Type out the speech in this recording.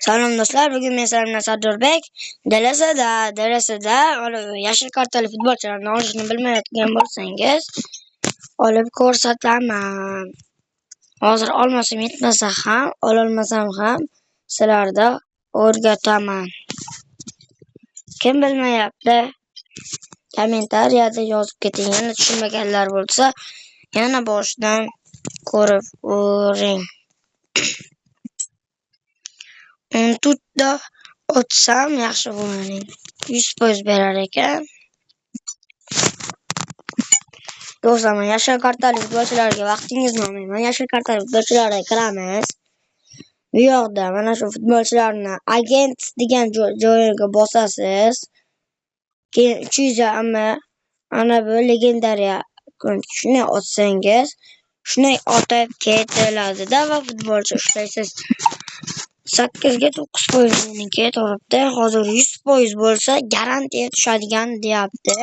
Salom do'stlar, bugun men sizlar bilan Sardorbek DLSda yashil kartali futbolchilarni olishni bilmayotgan bo'lsangiz, olib ko'rsataman. Hozir olmasam yetmasa ham, ololmasam ham sizlarda o'rgataman. Kim bilmayapti? Kommentariyada yozib keting. Yana tushunmaganlar bo'lsa, yana boshidan ko'rib o'ring. 14 ta otsam yaxshi bo'ladi. 100% berar ekan. Do'stlar, men yashil kartali futbolchilarga vaqtingizni olmayman. Yashil kartali futbolchilarga kiramiz. Bu yoqda mana shu futbolchilarni agent degan joyiga bosasiz. Keyin 300 amma ana bu legendariya shunday otsangiz, shunday otib ketiladida va futbolchi ushlaysiz. 8 ga 9% meniki turibdi. Hozir 100% bo'lsa, garantiya tushadigan deyapti.